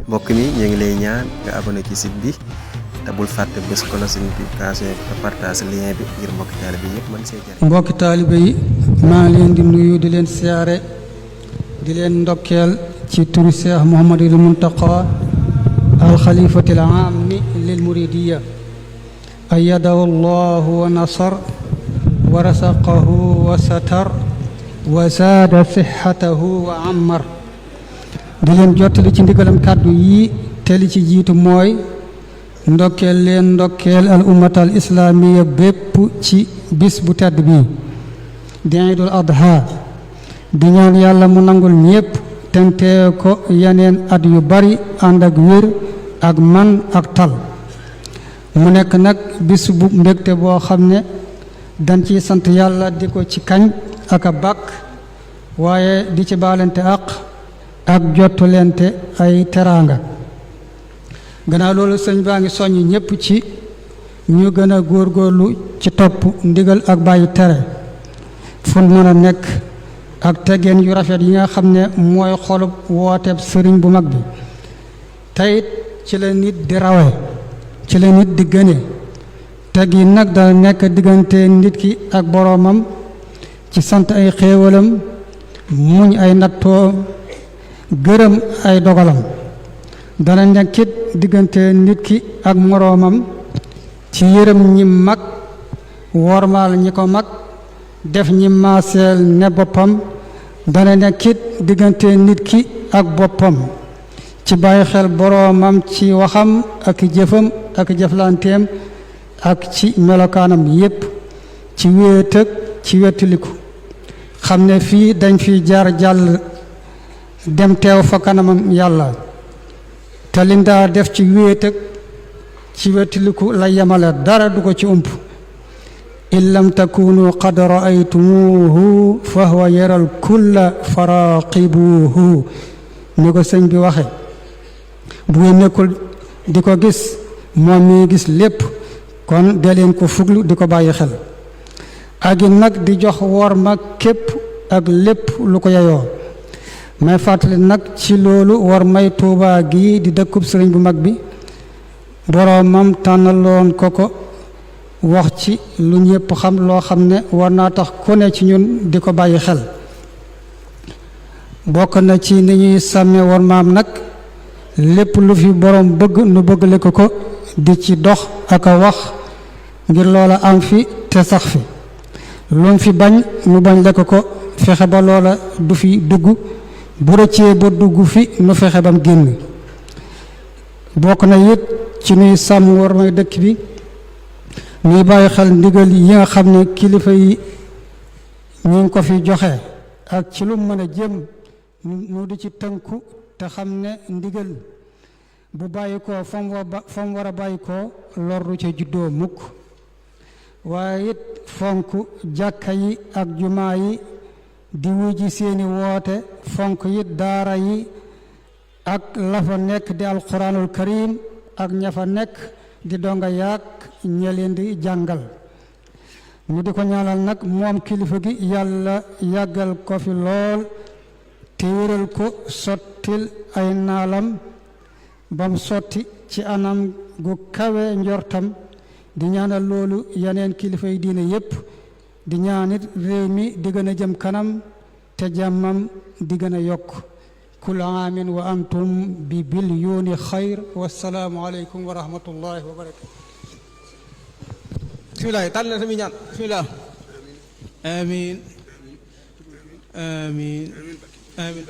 mbokk mi ñu ngi lay ñaan nga abonné ci site bi te bul fàtte bés cloche notification te partage lien bi ngir mbokki taalibe yi yëpp mën see jariñ. mbokki taalibe yi maa ngi leen di nuyu di leen siyaare di leen ndokkeel ci turu Cheikh Mouhamadul Muntaqa al xalifatil aami lil muridiya ayyadahu llahu wa nasar wa rasaqahu wa satar wa zaada sihhatahu wa ammar di leen jottali ci ndigalam kàddu yi te li ci jiitu mooy ndokkeel leen ndokkeel al ummatal islaamiya bépp ci bis bu tedd bi di Iidul Adha di ñaan yàlla mu nangul ñépp tentee ko yeneen at yu bari ànd ak wér ak man ak tal mu nekk nag bis bu mbégte boo xam ne dañ ciy sant yàlla di ko ci kañ ak a bàkk waaye di ci baalante ak jottulente ay teraanga gannaaw loolu sëñ baa ngi soññ ñépp ci ñu gën a góorgóorlu ci topp ndigal ak bàyyi tere fu mën a nekk ak teggeen yu rafet yi nga xam ne mooy xolub wooteeb sëriñ bu mag bi teyit ci la nit di rawe ci la nit di gëne teg yi nag dana nekk diggante nit ki ak boroomam ci sant ay xéewalam muñ ay nattoo gërëm ay dogalam dana nekkit diggante nit ki ak moroomam ci yërëm ñi mag wormaal ñi ko mag def ñi maaseel ne boppam dana nekkit diggante nit ki ak boppam ci bàyyi xel boroomam ci waxam ak jëfam ak jëflanteem ak ci melokaanam yépp ci wéetëg ci wettiliku xam ne fii dañ fi jaar jàll dem teew fa kanamam yàlla te lindaa def ci wéetëg ci wettiliku la yemale dara du ko ci ump in lam takunu qad raaytumuhu fa huwa yaral kulla faraqibuhu ni ko sëñ bi waxe bu ngeen nekkul di ko gis moom mi gis lépp kon dee leen ko fuglu di ko bàyyi xel ak it nag di jox wor ma képp ak lépp lu ko yeyoo may fàttali nag ci loolu war may Tuubaa gi di dëkkub sëriñ bu mag bi boroomam tànnaloon ko wax ci lu ñépp xam loo xam ne war naa tax ku ne ci ñun di ko bàyyi xel bokk na ci ni ñuy sàmme war maam nag lépp lu fi boroom bëgg nu bëggale ko di ci dox ak a wax ngir loola am fi te sax fi lu mu fi bañ nu bañ lekk ko fexe ba loola du fi dugg bu rëccee ba dugg fi nu fexe bam génn bokk na it ci nuy sàmm war may dëkk bi nuy bàyyi xel ndigal yi nga xam ne kilifa yi ñu ngi ko fi joxe ak ci lu mën a jëm nu di ci tënku te xam ne ndigal bu bàyyi ko fa mu war a bàyyi ko lorru ca juddoo mukk waaye it fonk jàkka yi ak jumaa yi di wuji seeni woote fonk it daara yi ak la fa nekk di alquranul karim ak ña fa nekk di donga yaag ña leen di jàngal mu di ko ñaanal nag moom kilifa gi yàlla yàggal ko fi lool te wéral ko sottil ay naalam bam sotti ci anam gu kawe njortam di ñaanal loolu yeneen kilifa yi diine yépp di ñaanit réew mi di gën a jëm kanam te jàmmam di gën a yokk kul aamin wa antum bi bilyoni xayr wassalaamu aleykum wa rahmatullahi wa barakatu bismillah tànn na sami ñaan bismillah amin amin amin